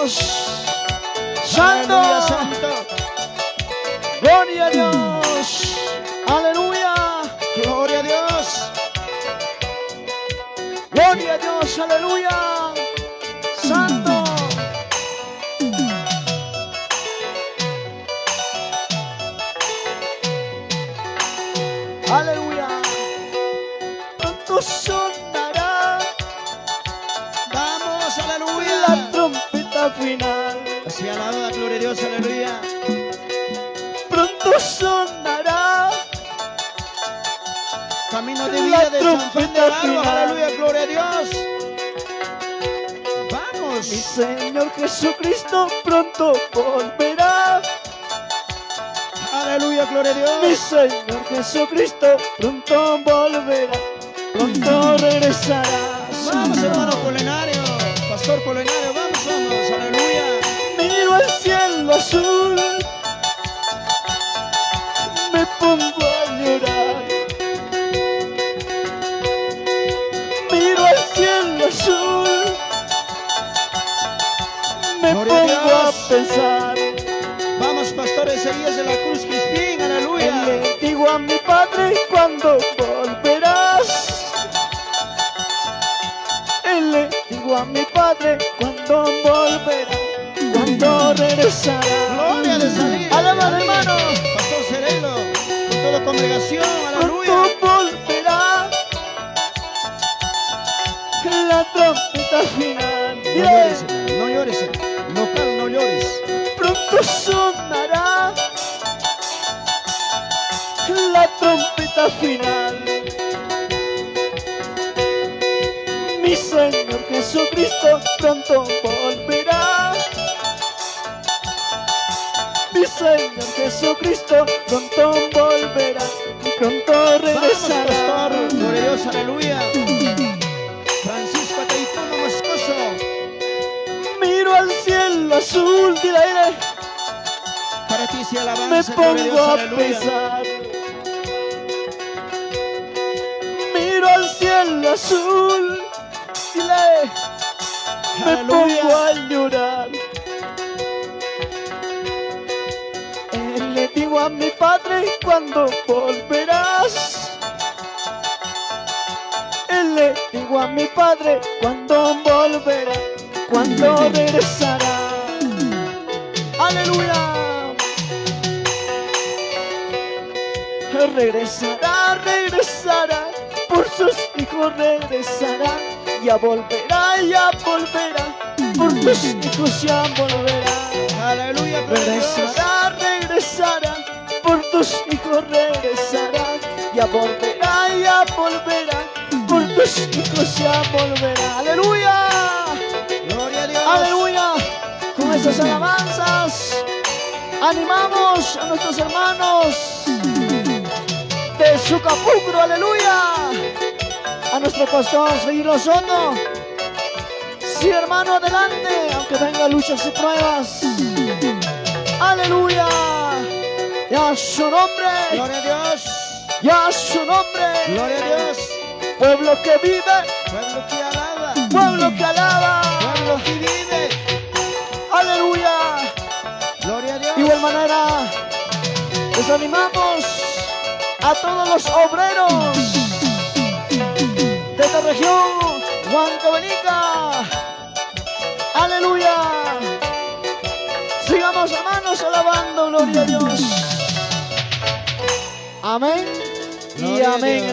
Dios. Santo. Aleluya, santo. Gloria a Dios. Aleluya. Gloria a Dios. Gloria a Dios. Aleluya. Santo. Aleluya. Pronto sonará Vamos, la aleluya. trompeta final. Así alaba, gloria a Dios, aleluya. Pronto sonará Camino de la vida de San Juan de trompeta Aragua, final. aleluya, gloria a Dios. Mi Vamos. Señor Jesucristo pronto volverá. Aleluya, gloria a Mi Dios. Señor Jesucristo pronto volverá. Pronto regresará. Vamos, hermano Polinario, pastor Polinario, vamos, vamos, aleluya. Miro al cielo azul, me pongo a llorar. Miro al cielo azul, me Gloria a pongo a Dios. pensar. Vamos, pastor Ezeías de la Cruz Crispín, aleluya. Le digo a mi padre cuando volverás. Le digo a mi padre cuando volverá, cuando regresará. Gloria de salir. Alaba, hermano. Pastor Sereno, con toda congregación, aleluya. Pronto volverá la trompeta final. No Dile, llores, no llores, local, no llores. pronto sonará la trompeta final. Mi Señor Jesucristo pronto volverá. Mi Señor Jesucristo pronto volverá, pronto Vamos, regresará. pastor, gloria a Dios, aleluya. Francisco Ataituno Moscoso. Miro al cielo azul, dile, dile, Para ti sea me alabanza, gloria a pongo Dios, a aleluya. pensar. Miro al cielo azul, dile, me Aleluya. pongo a llorar. Le digo a mi padre cuando volverás. Le digo a mi padre cuando volverá, cuando regresará. Aleluya. Regresará, regresará, por sus hijos regresará. Ya volverá, ya volverá, por tus hijos ya volverá. Aleluya, gloria a Dios. Regresará, regresará, por tus hijos regresará. Ya volverá, ya volverá, por tus hijos ya volverá. Aleluya, Gloria a Dios. aleluya. Con esas alabanzas animamos a nuestros hermanos de Sucapucro, aleluya. A nuestro pastor Seguilo Soto. Sí, hermano, adelante, aunque venga luchas y pruebas. Aleluya. Ya su nombre, Gloria a Dios. ya su nombre. Gloria a Dios. Pueblo que vive, Pueblo que alaba. pueblo que alaba. Pueblo que vive. Aleluya. Gloria a Dios. De igual manera, les animamos a todos los obreros de esta región, Huancavelica. Aleluya. Sigamos, hermanos, alabando, gloria a Dios. Amén y Gloria a amén. Dios.